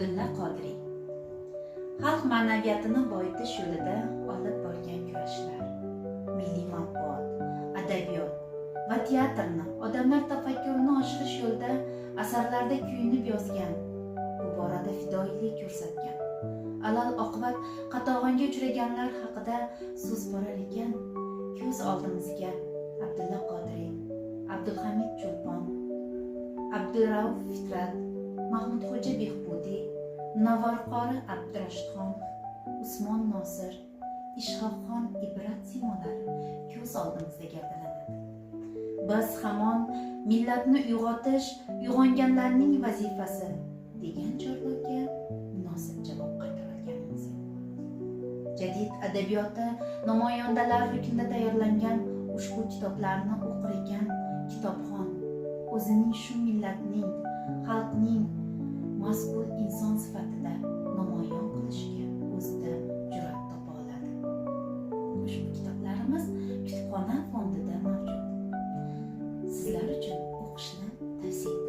Abdulla Qodiriy xalq ma'naviyatini boyitish yo'lida olib borgan kurashlar, milliy matbuot, adabiyot va teatrni, odamlar tafakkurini oshirish yo'lida asarlarda kuyunib yozgan, bu borada fidoyilik ko'rsatgan, alal oqibat qatag'onga uchraganlar haqida so'z borar ekan, ko'z oldimizga Abdulla Qodiriy, Abdulhamid Cho'lpon, Abdurauf Fitrat, Mahmudxo'ja Behbudiy, Munavvarqori Abdurashidxonov, Usmon Nosir, Is'hoqxon Ibrat siymolari ko'z oldimizda gavdalanadi. Biz hamon millatni uyg'otish uyg'onganlarning vazifasi degan chorlovga munosib javob qaytarolganimiz yo'q. Jadid adabiyoti namoyandalari ruknida tayyorlangan ushbu kitoblarni o'qir ekan, kitobxon o'zining shu millatning, xalqning mas'ul inson sifatida namoyon qilishga o'zida jur'at topa oladi. Ushbu kitoblarimiz kutubxona fondida mavjud. Sizlar uchun o'qishni tavsiya